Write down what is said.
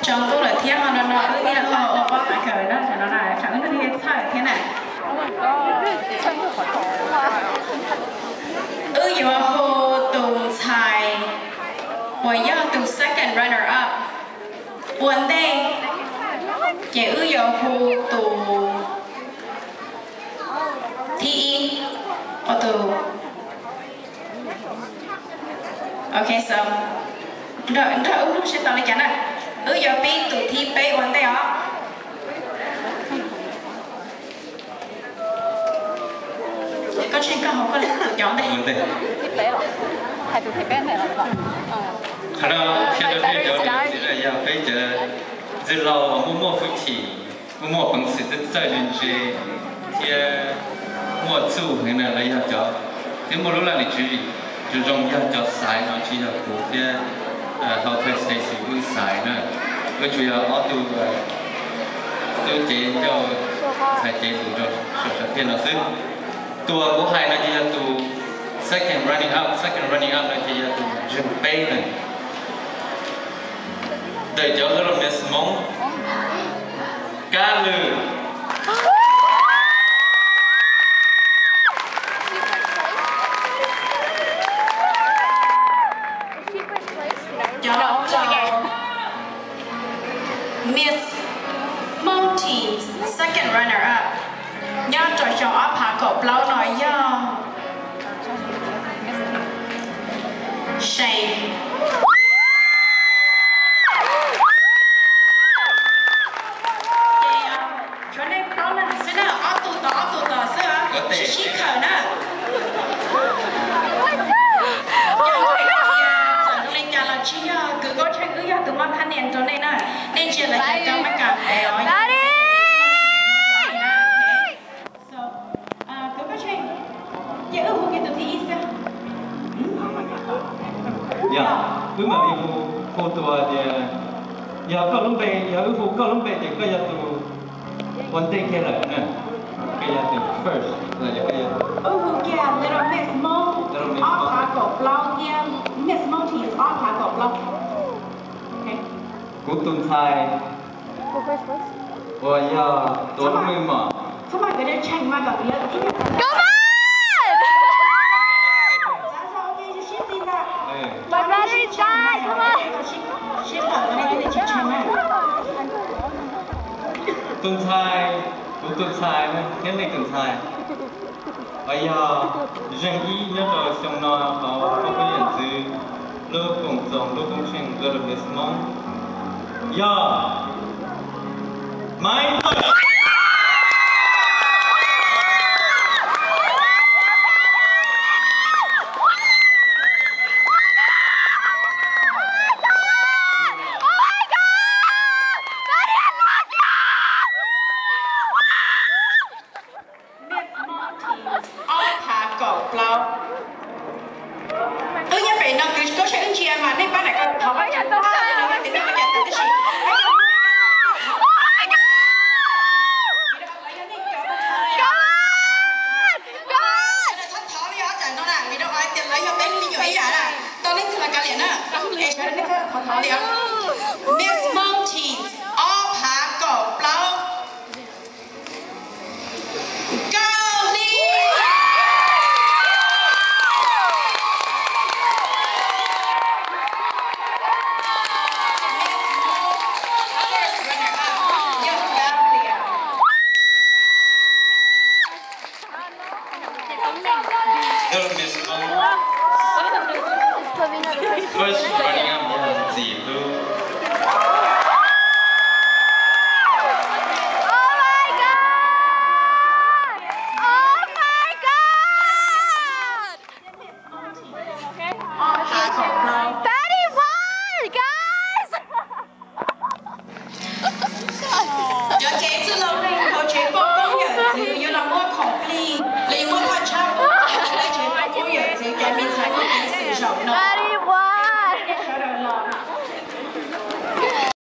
Tsaus ntuj lawm thiab, ho no no wb thiaj ua pob txha khaws na, tam no na tsam wb ntuj thiaj txhawj thiab na. Wb yuav hu tus ntxhais uas yog tus second runner up ua ntej, ces wb yuav hu tus thib ib, ua tus Ok, so nrog wb mloog seb tau li cas na. Wb yuav pib tus thib peb ua ntej os. Koj Tsheej, koj hauv koj li tus cov ntej. Qhov no qhia rau peb cov niam txiv na, yog peb cov ntxwg laus uas muaj muaj hwj chim, muaj muaj peev xwm txawj txawj ntse ntse thiab muaj txuj heev na, lawv yog cov thiab muaj lub laj lim tswv yim zoo zoo, yog cov xaiv no tsis yog kuv thiab hauv thawj Stacy wb xaiv na. Wb tsuas yog ob tug tub cev ncauj txhais cev tus rau saum sam thiaj no xwb. Tus uas kuv hais no ces yog tus second running up, second running up no ces yog tus ntseeg peb na. Ntawm cov Little Miss Hmoob, Kab Lwm. Cov rau Miss Hmoob Teens second runner up nyob rau xyoo ob phav kaum plaub no yog Seem. Tshuav nej plaub leeg xwb na, ob tug tom ob tug tom xwb, sib sib khawm na. Yog tias txawm zoo li cas los tsis yog kwv Kaub Tsheej wb yog tus muab thab nias rau nej na, nej ntsia lawv cov cov mab kam pem os. Kwv Kaub Tsheej, ces wb hu kiag tus thib ib xwb. Yog, wb mam li hu, hu tus tias, yog koj lub npe, yog wb hu koj lub npe ces koj yog tus ua ntej kiag lawm na. Koj yog tus first, wb hu kiag Little Miss Hmoob ob phav kaum plaub thiab Miss Hmoob Teens ob phav kaum plaub. Kuv tus ntxhais uas yog tus lub npe mom. Tus ntxhais, kuv tus ntxhais, thiab nej tus ntxhais uas yog zeeg ib nyob rau xyoo no hauv peb yam ntxwv lub koom txoos lub koob tsheej Little Miss Hmoob yog Maiv Tawm. Miss Hmoob Teens ob phav kaum plaub. Wb nyob pem no kwv Kaub Tsheej wb ntsia mas nej pab nram ko thov Vajtswv, Vajtswv no yog tias nej ua cas tau tib si. Txhob thov li os, tsam no na, vim rau qhov tias lawv yog peb lub me nyuam ib yam na, tau leej twg los kav liam na, es sawv daws nej txhob thov thov li os. Miss Hmoob Teens ob phav kaum plaub. Nkauj Hli. First runner up, Nkauj Hli. First running up yog Ntxim Hlub.